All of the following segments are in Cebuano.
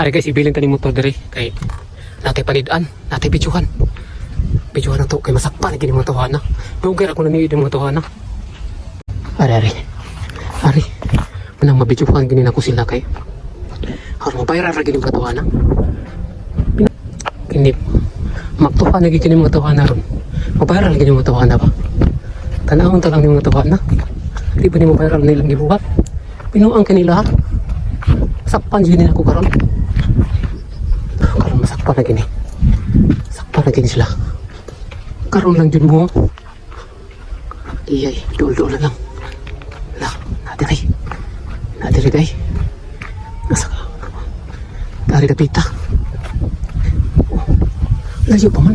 Ari guys, ibilin ta ni motor diri kay natay panidan, natay bidyuhan. Bidyuhan na to kay masakpan gini mga tawhana. Dugay ra ko naniid mga tawhana. Ari ari. Ari. Manang mabidyuhan gini nako sila kay aron mabayra ra gini mga tawhana. Kini magtuhan na gini mga tawhana ron. Mabayra ra gini mga tawhana ba. Tanawon ta lang ni mga tawhana. Di ba ni mabayra nilang gibuhat? Pinuang kanila ha. Sakpan gini nako karon. Karon masakpan na gini. Sakpan na gini sila. Karon lang jud mo. Iyay, duol-duol na lang. La, nadiri. Nadiri day. Nasa ka. Dari dapita. Oh, layo pa man.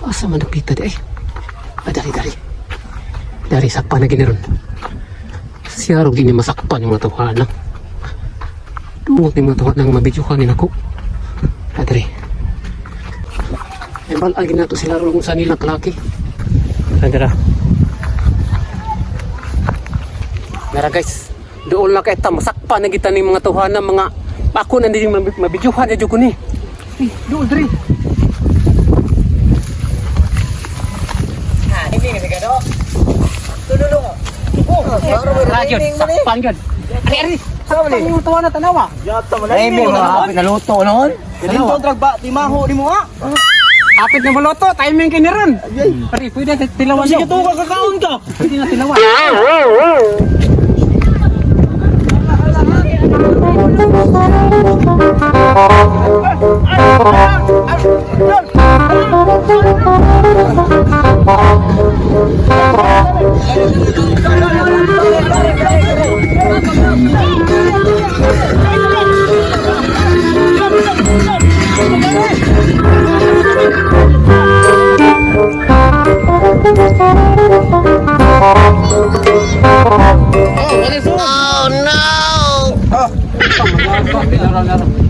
Asa man dapita day? Ah, dari, dari. Dari sakpan na gini ron. Siya ro gini masakpan yung mga tawhana. Duot ni mga tawhana nga mabidyuhan ni nako. Adre. Ay balaan ginato sila ron kung saan nila kalaki. Adra. Nara guys, doon lang kay ta masakpan na kita ni mga tawhana, mga ako na din mabidyuhan na jud ko ni. Eh, doon dre. Rajon, sakpan yun. Ari, ari, sakpan yung tawhana, tanawa. Ay, may mga pinaluto noon. Tanawa. Timaho ni mo ah. Apit na baloto, timing kay ni ron. Ari, pwede na tilawan Sige to, kakaon ka. Pwede na tilawan.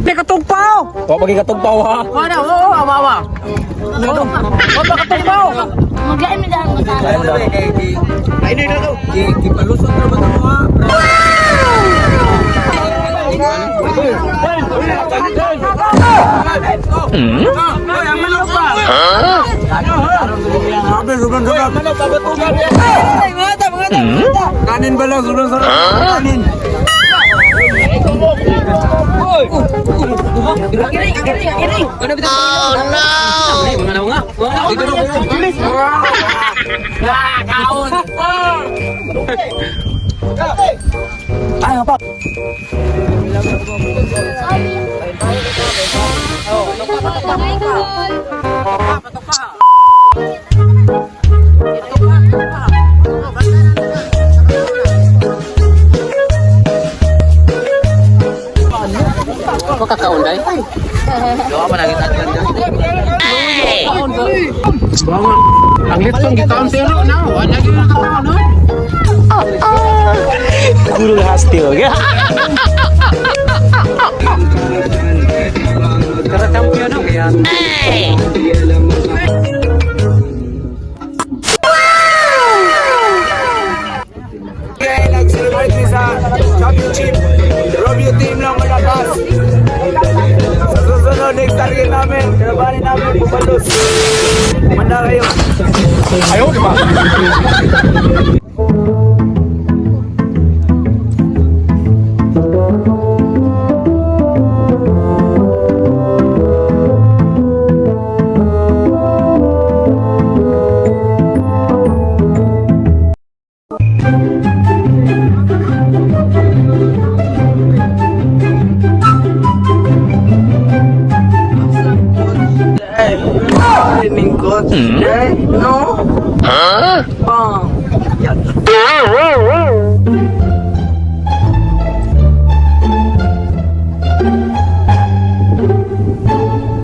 May katugpaw! Wa pagi katugpaw ha. Wala, oo, awa, awa. Oo, wa katugpaw! Maglain mo dahil magkano. Ki palusot ra ba mo ha? Kanin ba lang sobrang sarap. Kanin. Ay, mga naunga. Mga naunga. Ay, pa. Makakaon day. Gawa pa lagi tatlan. Banga. Ang litson gitaon siro na. Wala gyud nakakaon no. Guru hastil. Tara champion no kaya. Okay, nag-celebrate mi sa championship. Romeo team lang malakas. Sa susunod, next target namin, kalabanin namin, Bubalos. Manda kayo. Ayaw, di ba? No? Huh? Bang.